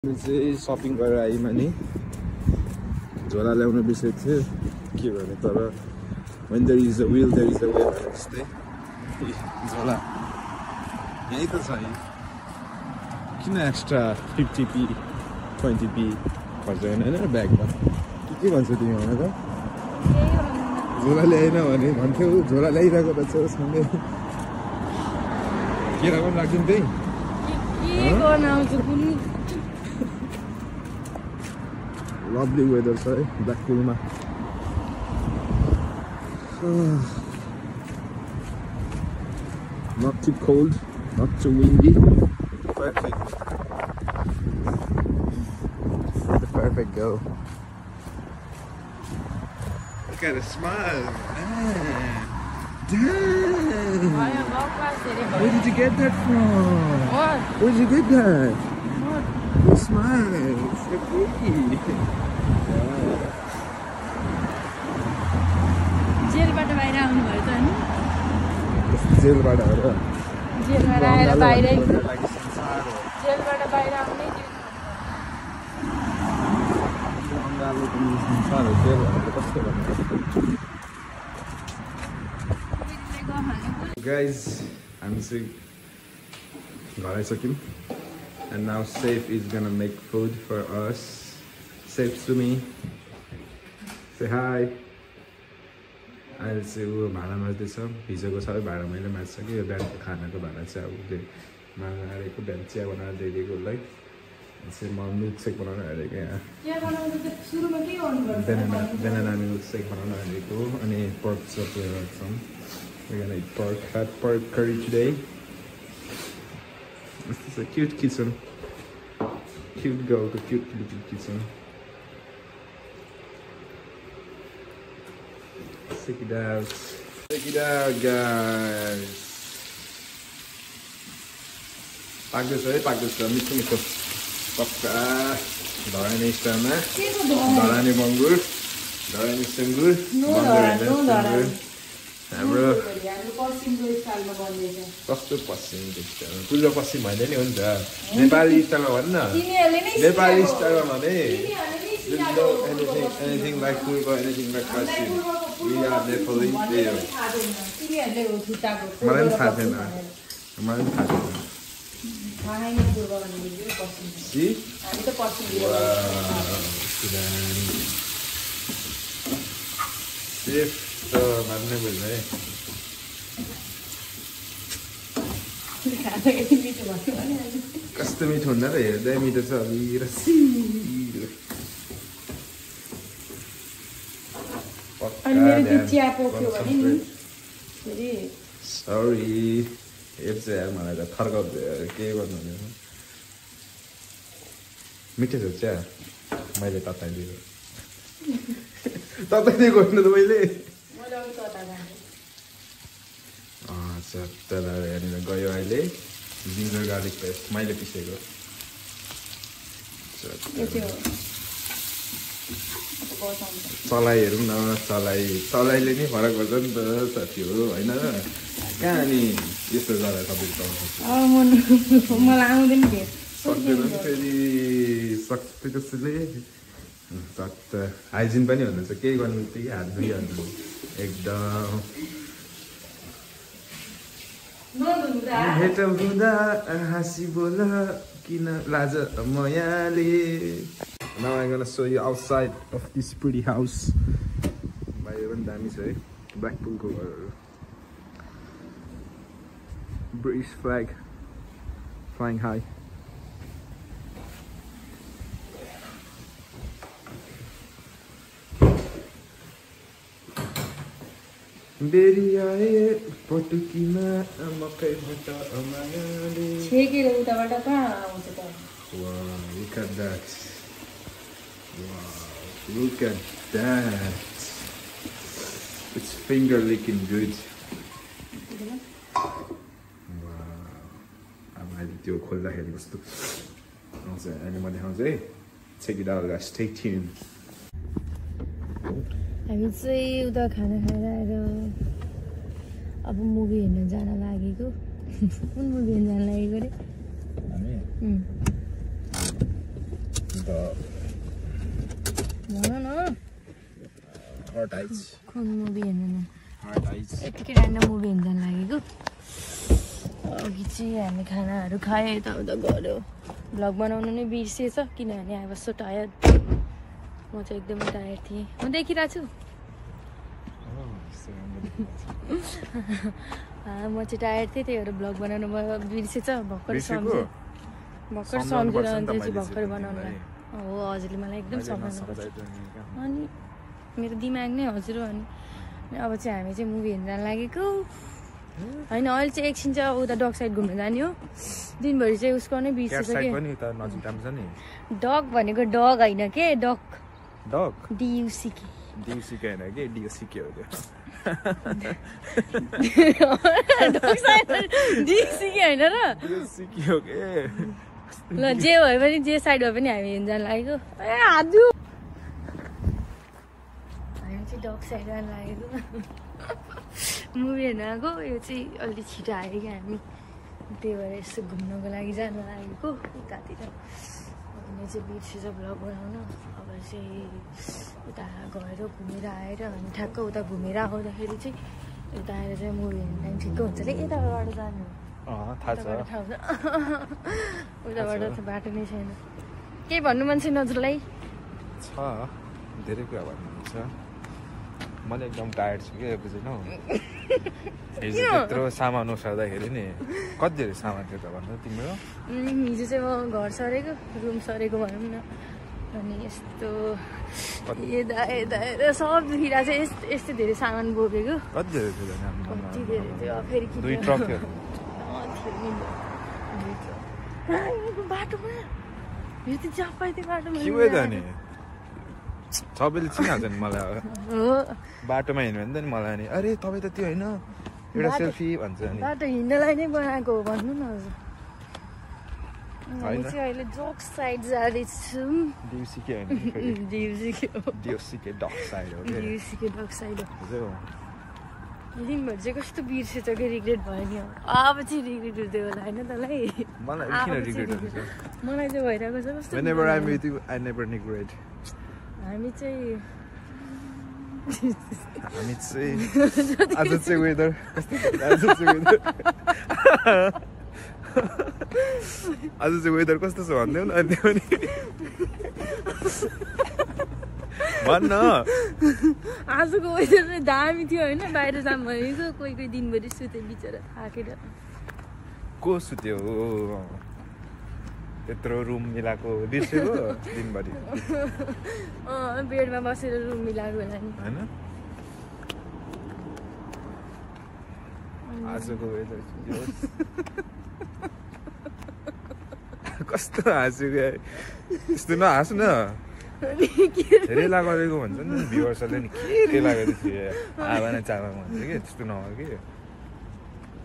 Shopping गरेर आइमा नि झोला ल्याउन बिर्सेको थियो के भने तर when there is a will there is a way भने जस्तै झोला यही त छ नि किन एक्स्ट्रा 50p 20p खर्च होइन ब्यागमा के भन्छ तिमी भन त झोला ल्याएन भने भन्थ्यौ झोला ल्याइरहेको रहेछ सँगै केरा पनि राखिदिउँ त्यही lovely weather छ है ब्ल्याकपुलमा not too cold not too windy perfect the perfect girl look at the smile damn where did you get that from what where did you get that your smile it's so pretty जेलबाट बाहिर आउनु भयो त अनि जेलबाट हो र जेलबाट आएर बाहिरै जेलबाट बाहिर आउनै guys हामी चाहिँ घर आइसक्यौँ and now Saif is gonna make food for us. Saif Sumi, say hi. अहिले चाहिँ ऊ भाँडा माझ्दैछ हिजोको सबै भाँडा मैले माझ्सकेँ यो बिहानको खानाको भाँडा चाहिँ अब उसले माग्न आएको बिहान चिया बनाएर दिइदिएको उसलाई चाहिँ म मिल्क सेक बनाउन आँटेको यहाँ बेनाना मिल्क सेक बनाउन आँटेको अनि पर्क चप छौँ we're gonna eat fat pork curry today. This is a cute kitchen. Cute girl, the cute little kitchen. Check it out. Check it out, guys. Pack this way, mito mito. Pakka. Dharani stana. Dharani bangur. Dharani sangur. No dharani. हाम्रो कस्तो पश्चिमको style पूजा पश्चिम होइन नि हो नि त नेपाली स्टाइलमा भन् न नेपाली स्टाइलमा भने anything like Purva, anything like Paschim. We are Nepali. मलाई पनि थाहा छैन मलाई पनि थाहा छैन Saif तो मारने बोल रहे कस्तो मिठो हुँदा र हेर्दै मिठो छ अभी रसिलो सरी हेर्छ यार मलाई त थर्काउँदै के गर्नु मिठो छ चिया मैले तताइदिएको तताइदिएको होइन त मैले तर यहाँनिर गयो अहिले जिन्जर गार्लिक पेस्ट मैले पिसेको चलाइ हेरौँ न चलाइले नि फरक पर्छ नि त साथी हो होइन कहाँ अनि यस्तो जग्गा तपाईँले सक्दैन फेरि सक्छ कसैले सक्त हाइजिन पनि हुनुहुन्छ केही गर्नु त्यही हात धुइहाल्नु एकदम भेट हुँदा हाँसी बोल किन लाज मयाले Now I'm gonna show you outside of this pretty house बाहिर पनि दामी छ है ब्ल्याकपुलको घरहरू British flag flying high बेरी आए पटुकीमा मकै भट अमायाले छेकेर उताबाट कहाँ आउँछ त Wow, look at that. Wow, look at that. It's finger licking good. Wow. अब अहिले त्यो खोल्दाखेरि कस्तो आउँछ अहिले म देखाउँछु है Check it out guys, stay tuned. हामी चाहिँ उता खाना खाएर आएर अब मुभी हेर्न जान लागेको कुन मुभी हेर्न जान लागेको रे भन न हट आइज कुन मुभी हेर्नु न हट आइज यतिकै ऱ्यान्डम मुभी हेर्न जानु लागेको अघि चाहिँ हामी खानाहरू खायो यताउता गऱ्यो भ्लग बनाउनु नै बिर्सिएछ किनभने आई वाज सो टायर्ड म चाहिँ एकदमै टायर्ड थिएँ म देखिरहेको छु म चाहिँ टायर्ड थिएँ त्यही भएर भ्लग बनाउनु बिर्सेछ भर्खर सम्झेँ सम्झिरहन्थेँ चाहिँ भर्खर बनाउनुलाई हो हजुरले मलाई एकदम सम्झाउनु अनि मेरो दिमाग नै हजुर हो अनि अब चाहिँ हामी चाहिँ मुभी हेर्न जान लागेको होइन अहिले चाहिँ एकछिन चाहिँ उता डग साइड घुम्न जाने हो दिनभरि चाहिँ उसको नै बिर्सेछ कि डग भनेको डग होइन के डग डियुसिके होइन कि डियुसिके हो त्यो डग साइड डियुसिके होइन र डियुसिके हो के ल जे भयो पनि जे साइड भयो पनि हामी हेर्न जान लागेको ए हाजु हामी चाहिँ डग साइड जान लागेको मुभी हेर्न आएको यो चाहिँ अलि छिटो आयो क्या हामी त्यही भएर यसो घुम्नको लागि जान लागेको उतातिर अनि चाहिँ बिर्सेछ भ्लग बनाउन अब चाहिँ उता गएर घुमेर आएर अनि ठ्याक्क उता घुमेर आउँदाखेरि चाहिँ उता आएर चाहिँ मुभी हेर्न टाइम ठिक्क हुन्छ अरे यताबाट जानु उताबाट त बाटो नै छैन केही भन्नु मन छैन हजुरलाई छ धेरै कुरा भन्नुहुन्छ मैले एकदम टायर्ड छु क्या बुझेनौ हिजो त्यत्रो सामान उठाउँदाखेरि नि कति धेरै सामान थियो त भन्नु तिम्रो हिजो चाहिँ म घर सरेको रुम सरेको भनौँ न अनि यस्तो यता यता यता सब दुखिरहेको छ यस्तो धेरै सामान बोकेको कति धेरै थियो कति धेरै थियो फेरि 2 ट्रक थियो बाटोमा यो त जहाँ पाइ त्यो बाटोमा सबैले चिनाउँछ नि मलाई बाटोमा हिँड्यो भने त नि मलाई नि अरे तपाईँ त त्यो होइन एउटा सेल्फी भन्छ नि बाटो हिँड्नलाई नै बनाएको हो भन्नु न हामी चाहिँ अहिले डग साइड जाँदैछु डियुसिके होइन डियुसिके डग साइड हो डियुसिके डग साइड हो दिनभरि चाहिँ कस्तो बिर्सेछ कि रिग्रेट भयो नि अब चाहिँ रिग्रेट हुँदै होला होइन तँलाई मलाई चाहिँ भइरहेको छ कस्तो Whenever I'm with you, I never regret. हामी चाहिँ आज चाहिँ वेदर कस्तो छ भन्दै न अनि पनि भन्न आजको वेदर चाहिँ दामी थियो होइन बाहिर जाम भनेको कोही कोही दिनभरि सुते बिचरा थाकेर को सुत्यो त्यत्रो रुम मिलाएको बिर्सेको दिनभरि बेडमा बसेर रुम मिलाएको होला नि होइन आजको वेदर कस्तो हाँस्यो क्या यस्तो नहाँस न रेला गरेको भन्छ नि भ्युवर्सहरूले नि के रेला गरेको थियो आवा न चावा भन्छ कि त्यस्तो नभयो कि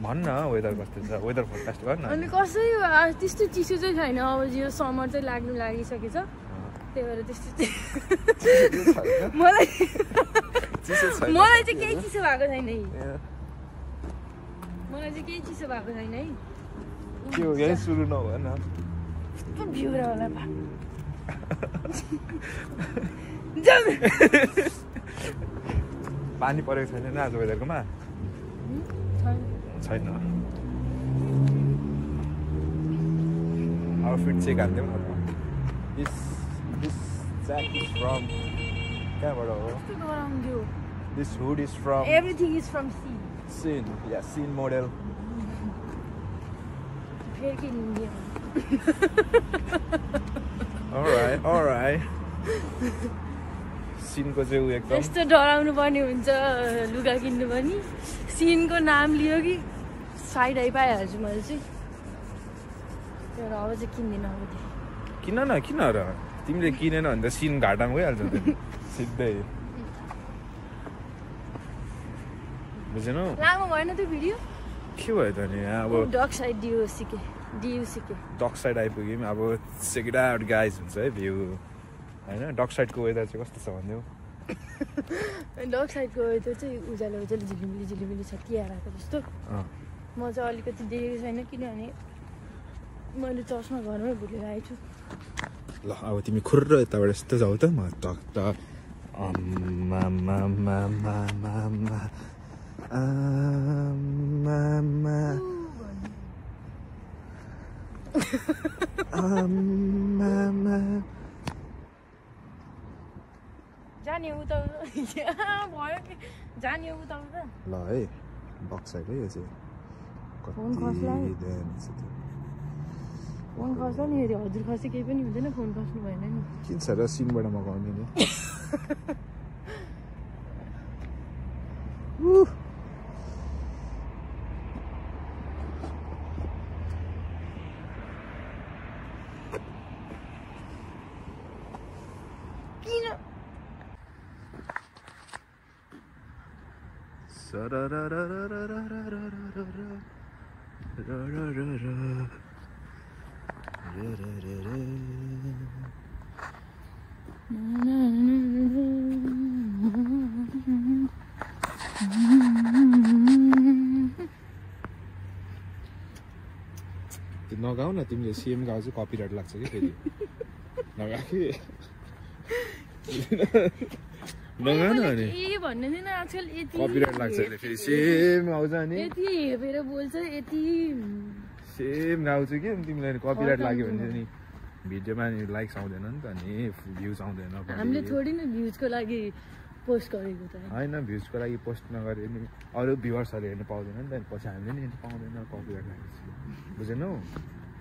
भन्न वेदर कस्तो छ वेदर फोरकास्ट गर्न अनि कसै त्यस्तो चिसो चाहिँ छैन अब यो समर चाहिँ लाग्नु लागिसकेछ त्यही भएर त्यस्तो मलाई चाहिँ केही चिसो भएको छैन है मलाई चाहिँ केही चिसो भएको छैन है के हो यही सुरु नभयो न भ्यू र होला पानी परेको छैन आज वेदरकोमा छैन आउटफिट चाहिँ हालिदिउँ न दिस ज्याकेट इज फ्रम कहाँबाट हो this hood is from everything is from Shein या सिन मोडल फेरि के हिन्दी alright सिनको चाहिँ एकदम यस्तो डराउनु पर्ने हुन्छ लुगा किन्नु पनि सिनको नाम लियो कि साइड आइपाइहाल्छु मैले चाहिँ तर अब चाहिँ किन्दिनँ अब किन न किन र तिमीले किनेन भने त सिन घाटामा गइहाल्छ नि सिधै बुझेनौ लामो भएन त्यो भिडियो के भयो त नि अब डग साइड डियुसिके डग साइड आइपुग्यौँ अब चेक इट आउट गाइज हुन्छ है भ्यू होइन डग साइडको वेदर चाहिँ कस्तो छ भन्यो डग साइडको वेदर चाहिँ उज्यालो झिलिमिली छ तिहार आएको जस्तो म चाहिँ अलिकति देखेको छैन किनभने मैले चस्मा घरमै भुलेर आएछु ल अब तिमी खुर्र यताबाट यस्तो जाऊ त म टक टक जाने उता भयो कि जाने उता ल है बक्स है यो चाहिँ फोन खस्ला फोन खस्ला नि हेऱ्यो हजुर खसे केही पनि हुँदैन फोन खस्नु भएन नि किन छ र सिमबाट मगाउने नि किन नगाऊ न तिमीले सेम गाउ चाहिँ कपिराइट लाग्छ कि फेरि नगा कि नगा न अनि ए भन्ने थिएन आजकल यति कपिराइट लाग्छ नि फेरि सेम आउँछ नि यति हेपेर बोल्छ यति सेम गाउँछु कि तिमीलाई कपिराइट लाग्यो भने नि भिडियोमा नि लाइक्स आउँदैन नि त नि भ्युज आउँदैन हामीले थोडी न भ्युजको लागि पोस्ट गरेको त होइन भ्युजको लागि पोस्ट नगरे नि अरू भ्युवर्सहरू हेर्नु पाउँदैन नि त पछि हामीले नि हेर्नु पाउँदैन कपिराइट लागेपछि बुझेनौ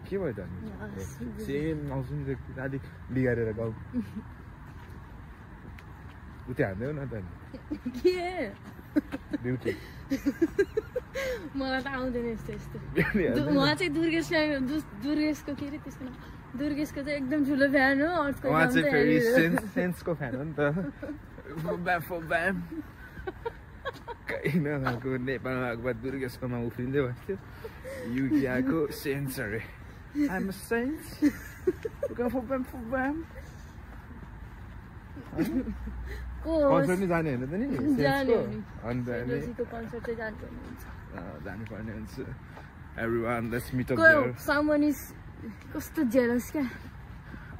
के भयो त सेम आउँछ नि अलिक बिगारेर गाउँ उतै हान्दै हो न त के ब्युटी मलाई त आउँदैन यस्तो यस्तो उहाँ चाहिँ दुर्गेशको के अरे त्यसको नाम दुर्गेशको चाहिँ एकदम ठुलो फ्यान हो उहाँ चाहिँ फेरि सेन्सको फ्यान हो नि त कहीँ नगएको नेपालमा आएको बाद दुर्गेशकोमा उफ्रिँदै बस्थ्यो युकियाको सेन्स अरे I'm a saint. कन्सर्ट नि जाने होइन त नि अन्त जानुपर्ने हुन्छ everyone let's meet up there someone is कस्तो jealous क्या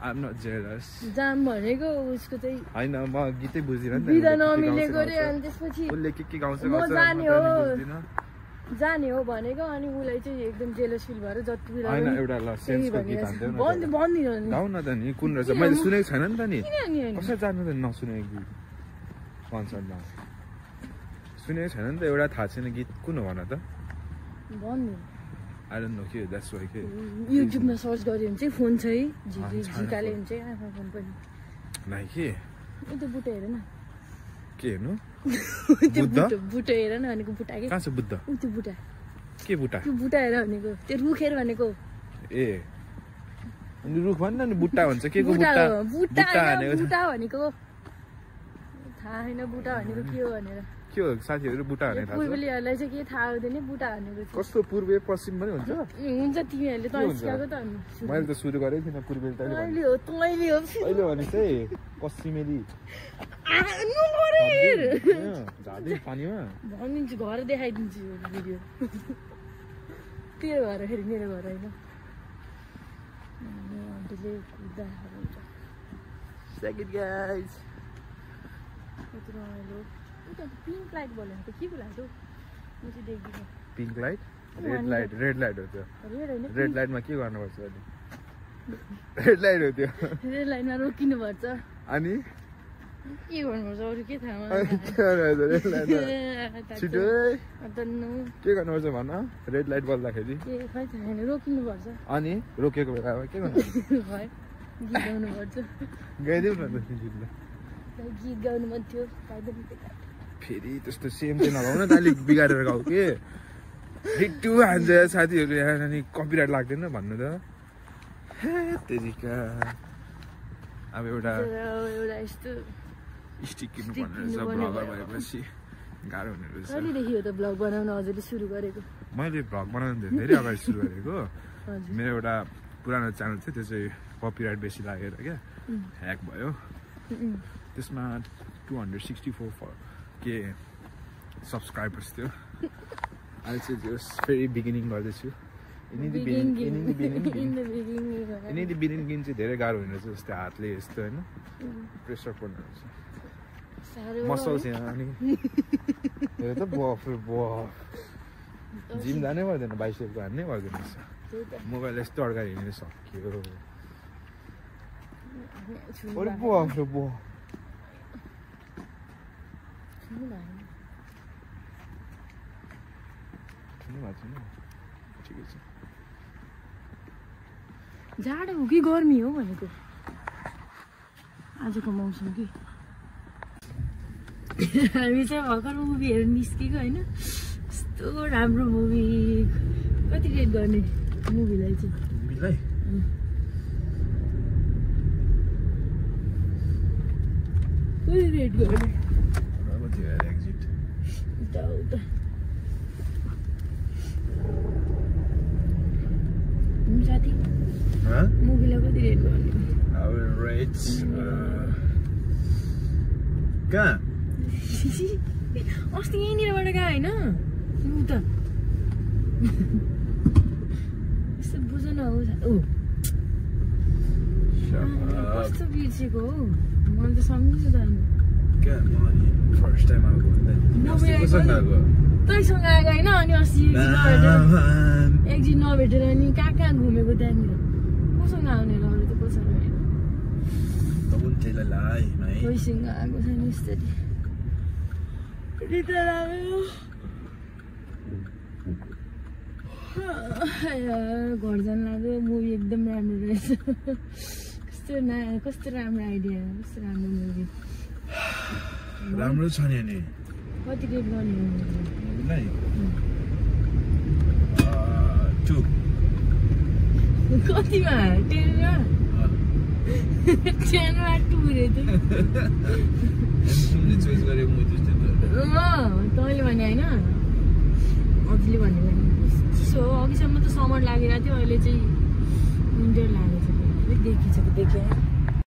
I'm not jealous जाम भनेको उसको चाहिँ हैन म गीतै बुझिरहन नि बिदा नमिलेको रे अनि त्यसपछि उसले के गाउँछ म जाने हो भनेको अनि उलाई चाहिँ एकदम जेलस फिल भएर जति बेला हैन एउटा ल सेन्सको गीत हान्दै न भन्दिन गाउँ न त नि कुन रहेछ मैले सुनेको छैन नि त नि कसरी जानु त नसुनेको गीत कन्सर्टमा सुनेको छैन नि त एउटा थाहा छैन गीत कुन हो भन त भन्नु I don't know के that's why के युट्युबमा सर्च गर्यो भने चाहिँ फोन छ है झिकाले हुन्छ आफा फोन पनि नाइ के उता बुट्टा हेर न के हेर्नु बुट्टा हेर न भनेको बुट्टा के कहाँ छ बुद्ध उति बुट्टा के बुट्टा त्यो बुट्टा हेर भनेको त्यो रुख हेर भनेको ए अनि रुख भन्न नि बुट्टा भन्छ के को बुट्टा बुट्टा भनेको थाहा छैन बुट्टा भनेको के हो भनेर के हो साथीहरु बुट्टा भनेर थाहा छ पूर्वेलीहरुलाई चाहिँ के थाहा हुँदैन बुट्टा भनेको कस्तो पूर्व पश्चिम पनि हुन्छ हुन्छ तिमीहरुले त सिकाएको त मैले त सुरु गरेको थिएन पूर्वेली त अहिले हो अहिले भने चाहिँ पश्चिमेली झादै पानीमा भनिदिन्छु घर देखाइदिन्छु यो भिडियो तेरो घर फेरि मेरो घर होइन आन्टीले कुद्दा हुन्छ सेकेन्ड गाइस यत्रो रमाइलो पिङ्क लाइट बोल्यो भने के बोलाएको म चाहिँ देख्दिनँ पिङ्क लाइट रेड लाइट हो त्यो रेड लाइटमा के गर्नुपर्छ अहिले रेड लाइट हो त्यो रेड लाइटमा रोकिनुपर्छ अनि के गर्नुपर्छ अरू के थाहा छिटो के गर्नुपर्छ भन रेड लाइट बल्दाखेरि खै थाहा छैन रोकिनुपर्छ अनि रोकेको बेलामा के गर्नु गीत गाउनुपर्छ गाइदेऊ न त गीत गाउनु मन थियो फेरि त्यस्तो सेम चाहिँ नगाउ न त अलिक बिगारेर गाउ के हिटु हान्छ साथीहरू यहाँ अनि कपिराइट लाग्दैन भन्नु त तेरिका अब एउटा यस्तो स्टिक किन्नु पर्ने रहेछ ब्लगर भएपछि गाह्रो हुने रहेछ कहिलेदेखि हो त ब्लग बनाउन हजुरले सुरु गरेको मैले भ्लग बनाउनु धेरै अगाडि सुरु गरेको मेरो एउटा पुरानो च्यानल थियो त्यो चाहिँ कपिराइट बेसी लागेर क्या ह्याक भयो त्यसमा 264 के सब्सक्राइबर्स थियो अहिले चाहिँ त्यो फेरि बिगिनिङ गर्दैछु बिलिन चाहिँ धेरै गाह्रो हुने रहेछ जस्तै हातले यस्तो होइन प्रेसर पर्ने रहेछ मसल्स यहाँ अनि हेर त बफ जिम जानै पर्दैन बाइसेपको हान्नै पर्दैन रहेछ मोबाइल यस्तो अड्काएर हिँडेर सक्यो जाडो हो कि गर्मी हो भनेको आजको मौसम कि हामी चाहिँ भर्खर मुभी हेर्नु निस्केको होइन यस्तो राम्रो मुभी कति रेट गर्ने मुभीलाई चाहिँ कति रेट गर्ने साथी मुभीलाई कति रेट गर्ने कहाँ अस्ति यहीँनिरबाट गयो होइन उता यस्तो बुझ न हो कस्तो बिर्सेको हो मैले त सम्झिन्छु त तैसँग आएको होइन अनि अस्ति एकजिट नभेटेर नि कहाँ कहाँ घुमेको त्यहाँनिर कोसँग आउने ल अरू त कोसँग कोहीसँग आएको छैन यस्तरी घर जान लाग्यो मुभी एकदम राम्रो रहेछ कस्तो राम्रो आइडिया कस्तो राम्रो मुभी राम्रो छ नि कति रेट गर्ने कतिमा 10मा 10मा 2 रे त तैँले भने होइन अघिले भने सो अघिसम्म त समर लागिरहेको थियो अहिले चाहिँ विन्टर लागेको छ देखेँ